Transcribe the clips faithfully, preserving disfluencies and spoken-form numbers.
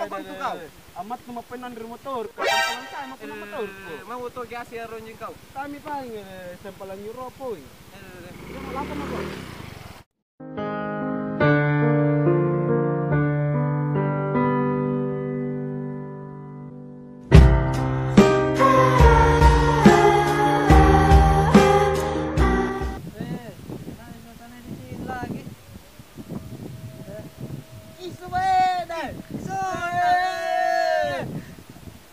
Bantu kau. Ammattu mappainang ri motor, kapalang sai mappainang motor ko. Eh, mau to gas ya ronjing kau. Kami paling, eh, sempalan nyuro poi. Eh, eh, eh. Dia mau lapa mako. Eh, nah, suasana di sini lagi. Isu bae, dai. Isu. Eh.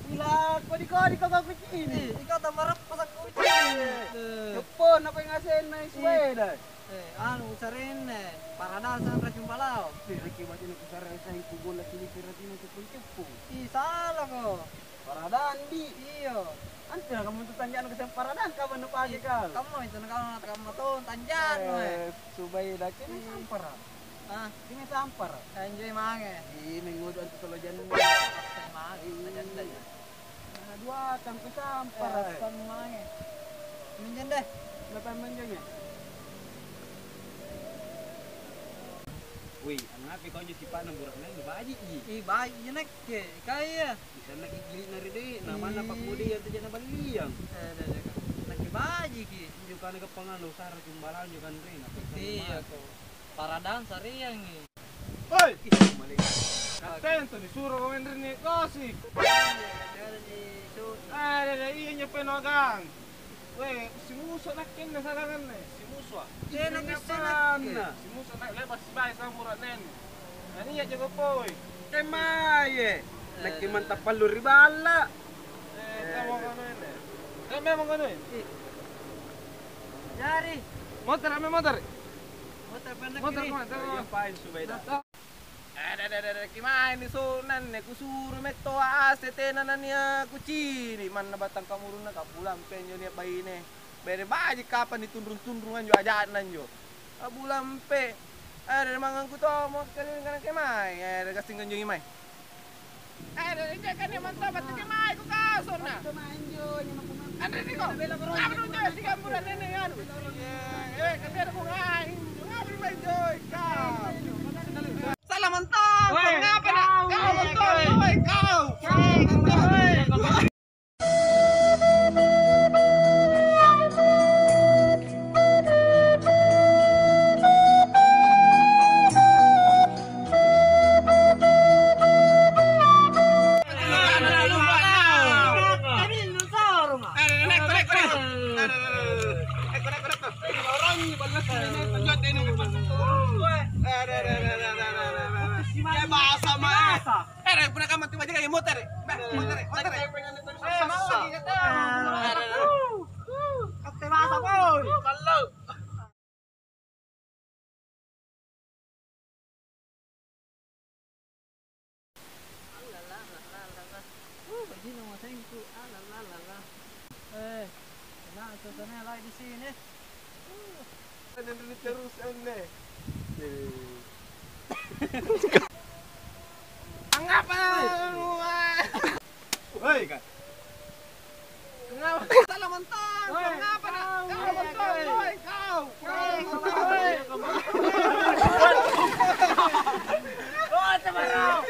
Pila kodi-kodi kau kucini. Eh, ikau tambah rappa sakkucini. Eh. Jeppo, apa yang ngasenna isu bae, dai? Eh, anu, usarenne, paradang sanra cumbalao. Eh, laki baca na kusare sai kugolla cili peratino ceppung-ceppung. Ih, salah ko. Paradandi. Iyo. Antu na kamu tu tanja'nu ke paradang kapan nu pake kau? Kamu itu na kamu na kamu tu tanja'nu, eh. Eh, subai daki ni sampara. Ah, ini sampara. Enjoy mange. Ih, mengudu antu tolo jannu. Paksa mange, tolo jannu. Nah, dua tangku sampara. Eh, asam mange. Menjen deh. Berapa menjennya? Wih, angngapi kau njo sipa'na bura'neng baji'ji. Ih, baji'ji nakke. Kaya. Di sana gigili'na ri deh, namana pakkudiang tu jana balliang. Eh, deh, deh. Nakke bajiki. Injo kana gappangana usara cumbalang njo kanrena. Iya, ko. Paradang sareangi. Oi! Ih, male. Katte antu nisuro kau enrenni gosip. Iya, iya, iya, iya. Eh, deh, deh, iya nyepe nogang. Weh, simuso' nakke anne saganganne. Simusoa? Tena kisseng nakke. Simuso' nakke le'ba' sibaji sambura'neng. Na nia' jako poi. Kemae. Nakke mantang pallu ri balla'. Eh, kamu ngono ini. Kamu memang ngono ini? Jari. Motor, ame motor. Motor, motor, motor. Iya, pain subai dah. Eh, deh, deh, deh, deh, kimae ni sunanne, kusuro metto A C tena nania kucini', manna batang kamurunna kabulampe anjo nia' baine. Bere baji' kapang nitunrung-tunrung anjo aja'na anjo. Kabulampe. Eh, deh, mangang kutomo, kaliling kana kimae. Eh, deh, gassing anjo kimae. Eh, deh, injo kan nia' manto battu kimae ku kasonna. Anre niko. Apa dong, Joy? Tiga bulan ini, anu. Eh, eh, kerja aku ngain. Ngapain main, Joy? Kau. Salah mentong. Weh, ngapa nak? Kau, kau mentong, weh, kau. Kau mentong. Alalalalala. Uh, bajinna masengku. Alalalalala. Eh, enak suasananya lagi di sini. Uh. Ada duit terus, aneh. Eh. Angapa? Woi, Kak. Kenapa? Salah mentang. Woi, ngapa nak? Kau, kau mentang, woi, kau. Kau, kau, kau. Oh, cemerlang.